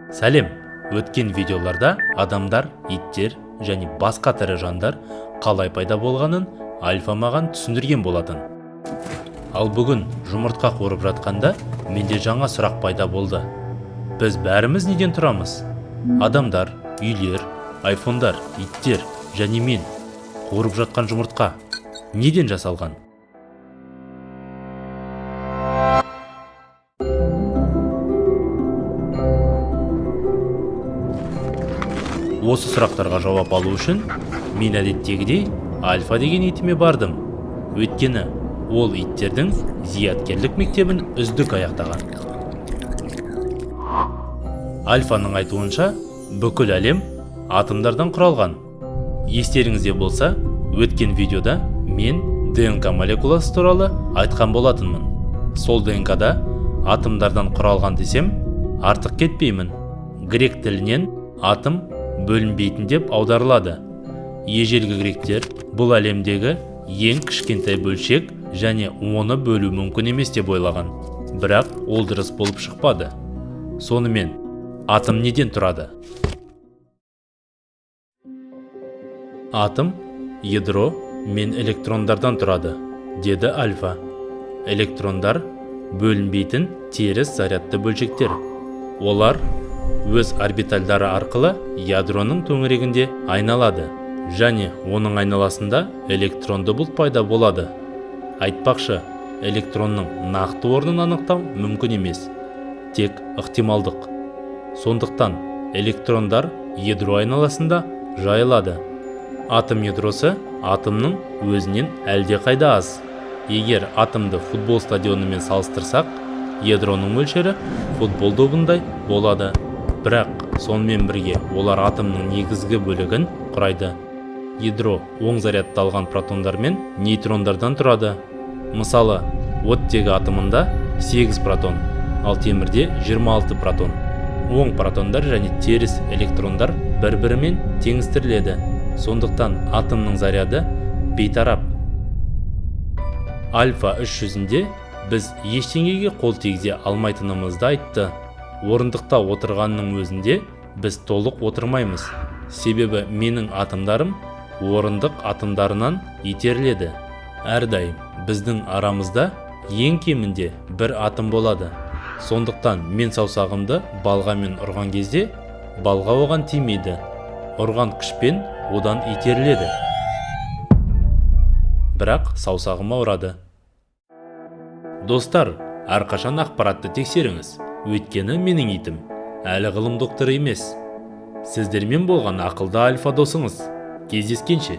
Сәлем! Өткен видеоларда адамдар, иттер және басқа тірі жандар қалай пайда болғанын Альфа маған түсіндірген болатын. Ал бүгін жұмыртқа қуырып жатқанда менде жаңа сұрақ пайда болды. Біз бәріміз неден тұрамыз? Адамдар, үйлер, айфондар, иттер және мен қуырып жатқан жұмыртқа неден жасалған? Осы сұрақтарға жауап алу үшін мен әдеттегідей Альфа деген итіме бардым. Өйткені ол иттердің зияткерлік мектебін үздік аяқтаған. Альфаның айтуынша, бүкіл әлем атомдардан құралған. Естеріңізде болса, өткен видеода мен ДНК молекуласы туралы айтқан болатынмын. Сол ДНК-да атомдардан құралған десем, артық кетпеймін. Грек тілінен атом бөлінбейтін деп аударылады. Ежелгі гректер бұл әлемдегі ең кішкентай бөлшек және оны бөлу мүмкін емес деп ойлаған. Бірақ ол дұрыс болып шықпады. Сонымен, атом неден тұрады? Атом ядро мен электрондардан тұрады, деді Альфа. Электрондар бөлінбейтін теріс зарядты бөлшектер. Олар өз орбитальдары арқылы ядроның төңірегінде айналады және оның айналасында электронды бұлт пайда болады. Айтпақшы, электронның нақты орнын анықтау мүмкін емес, тек ықтималдық. Сондықтан электрондар ядро айналасында жайылады. Атом ядросы атомның өзінен әлдеқайда аз. Егер атомды футбол стадионымен салыстырсақ, ядроның мөлшері футбол добындай болады. Бірақ сонымен бірге олар атомның негізгі бөлігін құрайды. Ядро оң зарядталған протондар мен нейтрондардан тұрады. Мысалы, оттегі атомында 8 протон, ал темірде 26 протон. Оң протондар және теріс электрондар бір-бірімен теңестіріледі. Сондықтан атомның заряды бейтарап. Альфа іс жүзінде біз ештеңеге қол тигізе алмайтынымызды айтты. Орындықта отырғанның өзінде біз толық отырмаймыз. Себебі менің атомдарым орындық атомдарынан итеріледі. Әрдайым біздің арамызда ең кемінде бір атом болады. Сондықтан мен саусағымды балғамен ұрған кезде балға оған тимейді. Ұрған күшпен одан итеріледі. Бірақ саусағыма ұрады. Достар, әрқашан ақпаратты тексеріңіз. Өйткені менің итім әлі ғылым докторы емес. Сіздермен болған ақылды Альфа досыңыз. Кездескенше.